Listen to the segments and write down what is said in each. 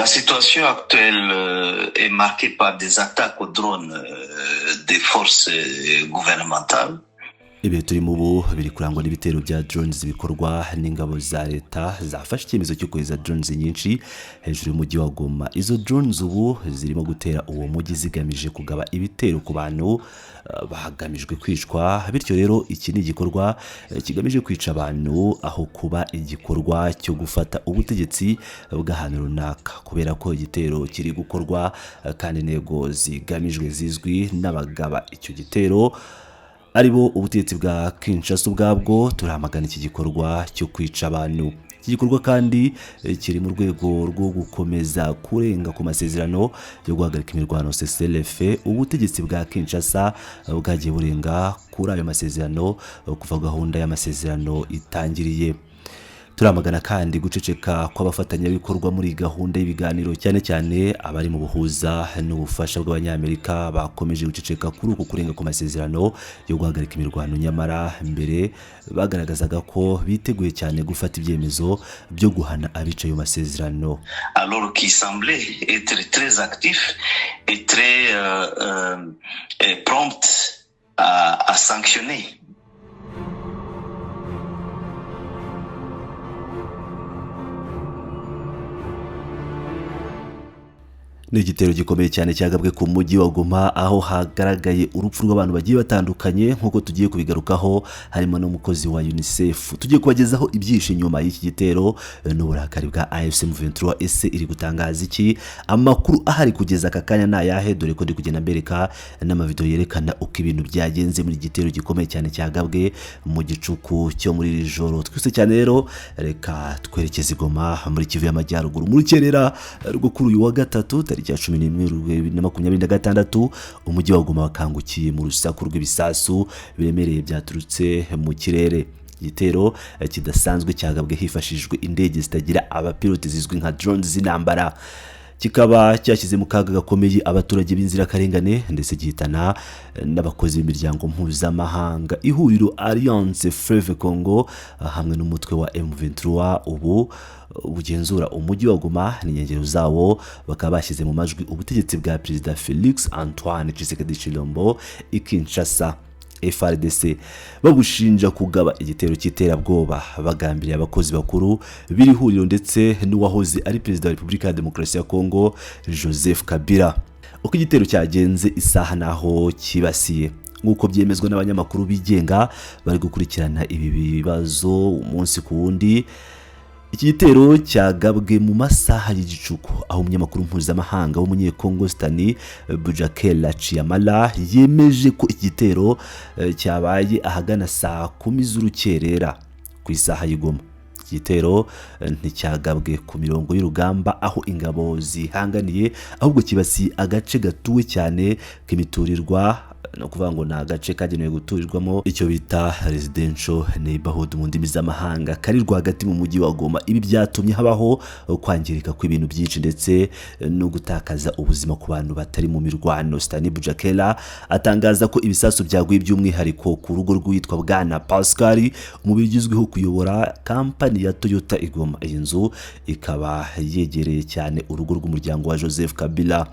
La situation actuelle est marquée par des attaques aux drones des forces gouvernementales. Ibihe turimo ubu biri kurangwa n'ibitero bya drones bikorwa n'ingabo za leta zafashe icyemezo cyo kohereza drones nyinshi hejuru y'umujyi wa Goma. Izo drones ubu zirimo gutera uwo mujyi zigamije kugaba ibitero ku bantu bagamijwe kwicwa. Bityo rero iki ni igikorwa kigamije kwica abantu aho kuba igikorwa cyo gufata ubutegetsi bw'ahantu runaka, kubera ko igitero kiri gukorwa kandi intego zigamijwe zizwi n'abagaba icyo gitero aribo ubutegetsi bwa Kinshasa ubwabwo. Turamagana iki gikorwa cyo kwica abantu. Iki gikorwa kandi kiri mu rwego rwo gukomeza kurenga ku masezerano yo guhagarika imirwano CCLF. Ubutegetsi bwa Kinshasa bwagiye burenga kuri ayo masezerano kuva gahunda y'amasezerano itangiriye. Turamagana kandi guceceka kw'abafatanyabikorwa muri gahunda y'ibiganiro, cyane cyane abari mu buhuza n'ubufasha bw'Abanyamerika bakomeje guceceka kuri uku kurenga ku masezerano yo guhagarika imirwano, nyamara mbere bagaragazaga ko biteguye cyane gufata ibyemezo byo guhana abica ayo masezerano. Alors qu'ils semblaient être très actifs et très prompts à sanctionner. Ni igitero gikomeye cyane cyagabwe ku mujyi wa Goma, aho hagaragaye urupfu rw'abantu bagiye batandukanye nk'uko tugiye kubigarukaho, harimo n'umukozi wa UNICEF. Tugiye kubagezaho ibyinshi nyuma y'iki gitero n'uburakari bwa AFC M23. Ese iri gutangaza iki? Amakuru ahari kugeza aka kanya ni ayahe? Dore ko ndi kugenda mbereka n'amavideo yerekana uko ibintu byagenze muri iki gitero gikomeye cyane cyagabwe mu gicuku cyo muri iri joro. Twese cyane rero reka twerekeze i Goma muri Kivu y'Amajyaruguru mu rukerera rwo kuri uyu wa gatatu tariki ya 11 Werurwe 2026. Umujyi wa Goma wakangukiye mu rusaku rw'ibisasu biremereye byaturutse mu kirere. Igitero kidasanzwe cyagabwe hifashishijwe indege zitagira abapilote zizwi nka drones z'intambara, kikaba cyashyize mu kaga gakomeye abaturage b'inzirakarengane ndetse gihitana n'abakozi b'imiryango mpuzamahanga. Ihuriro Alliance Fleuve Congo hamwe n'umutwe wa M23 ubu bugenzura umujyi wa Goma n'inkengero zawo, bakaba bashyize mu majwi ubutegetsi bwa Perezida Felix Antoine Tshisekedi Tshilombo i Kinshasa, FARDC, babushinja kugaba igitero cy'iterabwoba bagambiriye abakozi bakuru b'iri huriro ndetse n'uwahoze ari Perezida wa Repubulika ya Demokarasi ya Kongo Joseph Kabila. Uko igitero cyagenze, isaha naho cyibasiye, nk'uko byemezwa n'abanyamakuru bigenga bari gukurikirana ibi bibazo umunsi ku wundi, iki gitero cyagabwe mu masaha y'igicuku, aho umunyamakuru mpuzamahanga w'Umunyekongo Stani Bujakera Chiamala yemeje ko iki gitero cyabaye ahagana saa 10 z'urukerera ku isaha y'i Goma. Iki gitero nticyagabwe ku mirongo y'urugamba aho ingabo zihanganiye, ahubwo kibasiye agace gatuwe cyane k'imiturirwa, ni ukuvuga ngo ni agace kagenewe guturirwamo, icyo bita residential neighborhood mu ndimi z'amahanga, kari rwagati mu mujyi wa Goma. Ibi byatumye habaho kwangirika kw'ibintu byinshi ndetse no gutakaza ubuzima ku bantu batari mu mirwano. Stani Bujakera atangaza ko ibisasu byaguye by'umwihariko ku rugo rw'uwitwa Bwana Pascal, umubiri ugizweho kuyobora kampani ya Toyota i Goma. Iyi nzu ikaba yegereye cyane urugo rw'umuryango wa Joseph Kabila.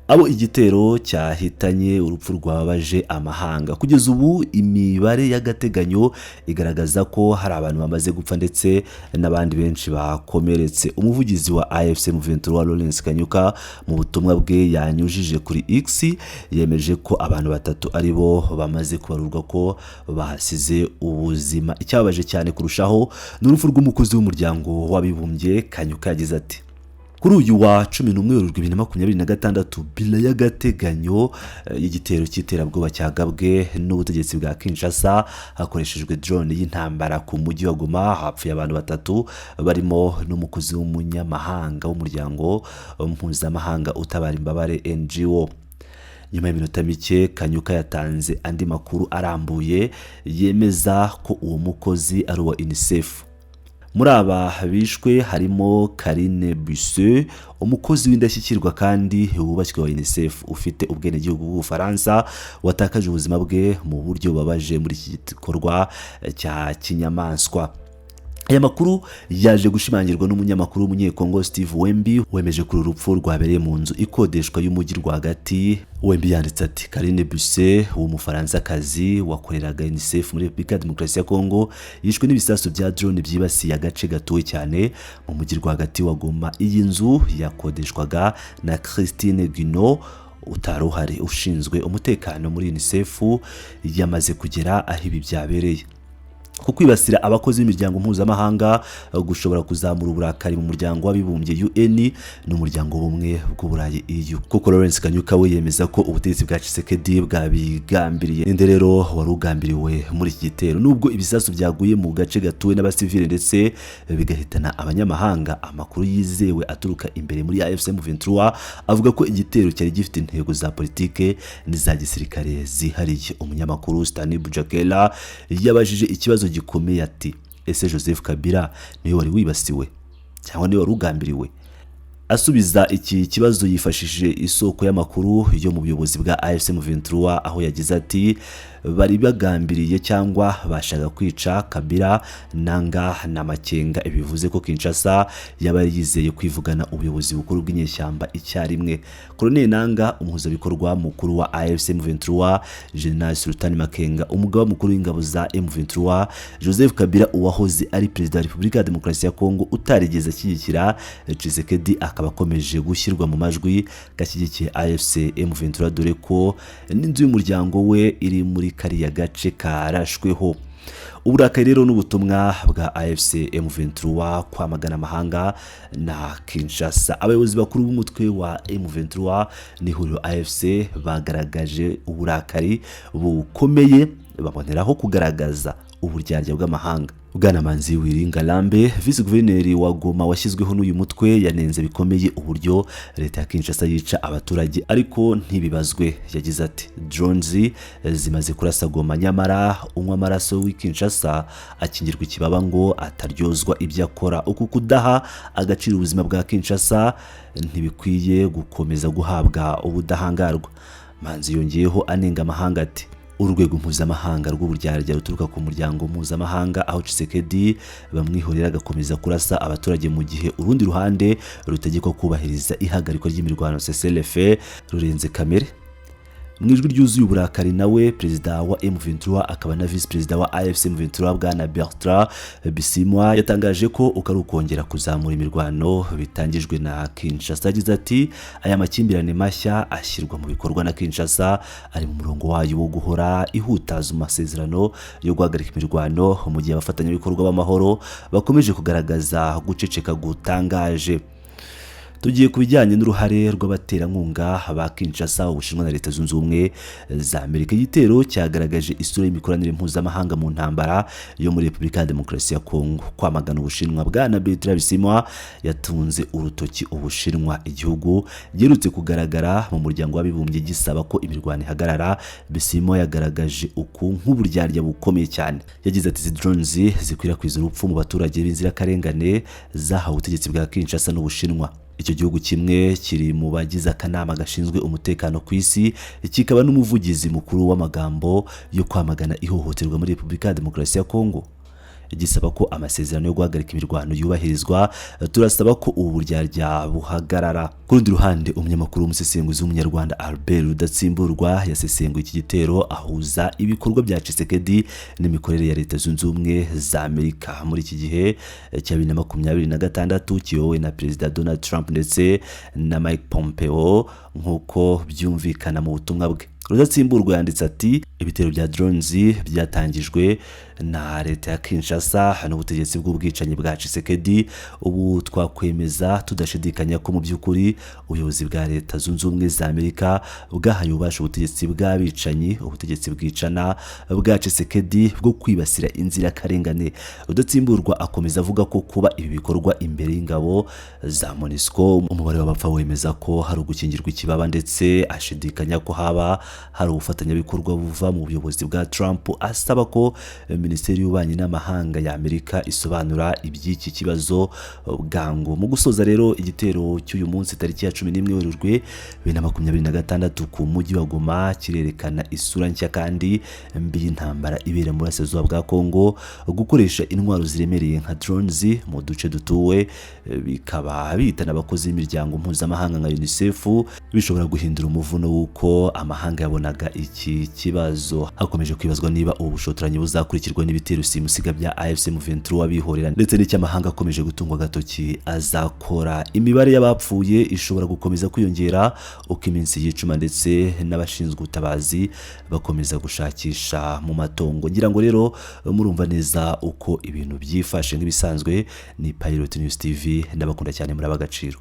Abo igitero cyahitanye, urupfu rwababaje amahanga. Kugeza ubu imibare y'agateganyo igaragaza ko hari abantu bamaze gupfa ndetse n'abandi benshi bakomeretse. Umuvugizi wa AFC M23 Lawrence Kanyuka, mu butumwa bwe yanyujije kuri X, yemeje ko abantu batatu ari bo bamaze kubarurwa ko bahasize ubuzima. Icyababaje cyane kurushaho ni urupfu rw'umukozi w'Umuryango w'Abibumbye. Kanyuka yagize ati: "Kuri uyu wa 11 Werurwe 2026, bila y'agateganyo y'igitero cy'iterabwoba cyagabwe n'ubutegetsi bwa Kinshasa hakoreshejwe drone y'intambara ku mujyi wa Goma, hapfuye abantu batatu barimo n'umukozi w'umunyamahanga w'umuryango mpuzamahanga utabara imbabare NGO." Nyuma y'iminota mike, Kanyuka yatanze andi makuru arambuye yemeza ko uwo mukozi ari uwa UNICEF. Muri aba bishwe harimo Karine Busse, umukozi w'indashyikirwa kandi wubashywe wa UNICEF ufite ubwenegihugu bw'Ubufaransa, watakaje ubuzima bwe mu buryo bubabaje muri iki gikorwa cya kinyamaswa. Aya makuru yaje gushimangirwa n'umunyamakuru w'Umunyekongo Steve Wembi, wemeje ko uru rupfu rwabereye mu nzu ikodeshwa y'umujyi rwagati. Wembi yanditse ati: "Karine Buisset w'Umufaransakazi wakoreraga UNICEF muri Repubulika ya Demokarasi ya Kongo yishwe n'ibisasu bya drone byibasiye agace gatuwe cyane mu mujyi rwagati wa Goma. Iyi nzu yakodeshwaga na Christine Guinot utari uhari, ushinzwe umutekano muri UNICEF, yamaze kugera aho ibi byabereye." Ku kwibasira abakozi b'imiryango mpuzamahanga gushobora kuzamura uburakari mu Muryango w'Abibumbye UN n'Umuryango w'Ubumwe bw'Uburayi EU, kuko Lawrence Kanyuka we yemeza ko ubutegetsi bwa Tshisekedi bwabigambiriye. Ninde rero wari ugambiriwe muri iki gitero? Nubwo ibisasu byaguye mu gace gatuwe n'abasivile ndetse bigahitana abanyamahanga, amakuru yizewe aturuka imbere muri AFC M23 avuga ko igitero cyari gifite intego za politike n'iza gisirikare zihariye. Umunyamakuru Stanley Bujakera yabajije ikibazo gikomeye ati: "Ese Joseph Kabila niwe wari wibasiwe cyangwa niwe wari ugambiriwe?" Asubiza iki kibazo yifashishije isoko y'amakuru yo mu buyobozi bwa AFC M23, aho yagize ati: "Bari bagambiriye cyangwa bashaka kwica Kabila, Nanga na Makenga." Bivuze ko Kinshasa yaba yizeye kwivugana ubuyobozi bukuru bw'inyeshyamba icyarimwe: Colonel Nanga, umuhuzabikorwa mukuru wa AFC M23, General Sultan Makenga, umugaba mukuru w'ingabo za M23, Joseph Kabila uwahoze ari perezida wa Repubulika ya Demokarasi ya Kongo utarigeze ashyigikira Tshisekedi, akaba akomeje gushyirwa mu majwi gashyigikiye AFC M23, dore ko n'inzu y'umuryango we iri muri kariya gace karashweho. Uburakari rero n'ubutumwa bwa AFC M23 kwamagana amahanga na Kinshasa. Abayobozi bakuru b'umutwe wa M23 n'ihuriro AFC bagaragaje uburakari bukomeye, baboneraho kugaragaza uburyarya bw'amahanga. Bwana Manzi Willy Ngarambe, visi guverineri wa Goma washyizweho n'uyu mutwe, yanenze bikomeye uburyo leta ya Kinshasa yica abaturage ariko ntibibazwe. Yagize ati: "Drones zimaze kurasa Goma, nyamara unywa amaraso w'i Kinshasa akingirwa ikibaba ngo ataryozwa ibyo akora. Uku kudaha agaciro ubuzima bwa Kinshasa ntibikwiye gukomeza guhabwa ubudahangarwa." Manzi yongeyeho anenga amahanga ati: "Urwego mpuzamahanga rw'uburyarya ruturuka ku muryango mpuzamahanga, aho Tshisekedi bamwihorera agakomeza kurasa abaturage mu gihe urundi ruhande rutegekwa kubahiriza ihagarikwa ry'imirwano CCLF rurenze kamere." Mu ijwi ryuzuye uburakari, nawe perezida wa M23 akaba na visi perezida wa AFC M23, bwana Bertrand Bisimwa, yatangaje ko uko ari ukongera kuzamura imirwano bitangijwe na Kinshasa. Yagize ati: "Aya makimbirane mashya ashyirwa mu bikorwa na Kinshasa ari mu murongo wayo wo guhora ihutaza amasezerano yo guhagarika imirwano, mu gihe abafatanyabikorwa b'amahoro bakomeje kugaragaza guceceka gutangaje." Tugiye ku bijyanye n'uruhare rw'abaterankunga ba Kinshasa, Ubushinwa na Leta Zunze Ubumwe za Amerika. Igitero cyagaragaje isura y'imikoranire mpuzamahanga mu ntambara yo muri Repubulika ya Demokarasi ya Kongo. Kwamagana Ubushinwa: Bwana Bertrand Bisimwa yatunze urutoki Ubushinwa, igihugu giherutse kugaragara mu Muryango w'Abibumbye gisaba ko imirwano ihagarara. Bisimwa yagaragaje uku nk'uburyarya bukomeye cyane. Yagize ati: "Izi drones zikwirakwiza urupfu mu baturage b'inzirakarengane zahawe ubutegetsi bwa Kinshasa n'Ubushinwa. Icyo gihugu kimwe kiri mu bagize akanama gashinzwe umutekano ku isi, kikaba n'umuvugizi mukuru w'amagambo yo kwamagana ihohoterwa muri Repubulika ya Demokarasi ya Kongo, gisaba ko amasezerano yo guhagarika imirwano yubahirizwa. Turasaba ko ubu buryarya buhagarara." Ku rundi ruhande, umunyamakuru w'umusesenguzi w'Umunyarwanda Albert Rudatsimburwa yasesenguye iki gitero, ahuza ibikorwa bya Tshisekedi n'imikorere ya Leta Zunze Ubumwe za Amerika muri iki gihe cya 2026, kiyobowe na Perezida Donald Trump ndetse na Mike Pompeo, nk'uko byumvikana mu butumwa bwe. Rudatsimburwa yanditse ati: "Ibitero bya drones byatangijwe na leta ya Kinshasa n'ubutegetsi bw'ubwicanyi bwa Tshisekedi. Ubu twakwemeza tudashidikanya ko mu by'ukuri ubuyobozi bwa Leta Zunze Ubumwe za Amerika bwahaye ububasha ubutegetsi bw'abicanyi, ubutegetsi bwicana bwa Tshisekedi bwo kwibasira inzirakarengane." Rudatsimburwa akomeza avuga ko kuba ibi bikorwa imbere y'ingabo za MONUSCO, umubare w'abapfa wemeza ko hari ugukingirwa ikibaba, ndetse ashidikanya ko haba hari ubufatanyabikorwa buva mu buyobozi bwa Trump, asaba ko Minisiteri y'Ububanyi n'Amahanga ya Amerika isobanura iby'iki kibazo bwangu. Mu gusoza rero, igitero cy'uyu munsi tariki ya 11 Werurwe 2026 ku mujyi wa Goma kirerekana isura nshya kandi mbi y'intambara ibera mu burasirazuba bwa Kongo. Gukoresha intwaro ziremereye nka drones mu duce dutuwe, bikaba bihitana abakozi b'imiryango mpuzamahanga nka UNICEF, bishobora guhindura umuvuno w'uko amahanga yabonaga iki kibazo. Hakomeje kwibazwa niba ubu bushotoranyi buzakurikirwa n'ibitero simusiga bya AFC M23 bihorera, ndetse n'icy'amahanga akomeje gutungwa agatoki azakora. Imibare y'abapfuye ishobora gukomeza kwiyongera uko iminsi yicuma, ndetse n'abashinzwe ubutabazi bakomeza gushakisha mu matongo. Ngira ngo rero murumva neza uko ibintu byifashe. Nk'ibisanzwe ni Pilot News TV, ndabakunda cyane, muri ab'agaciro.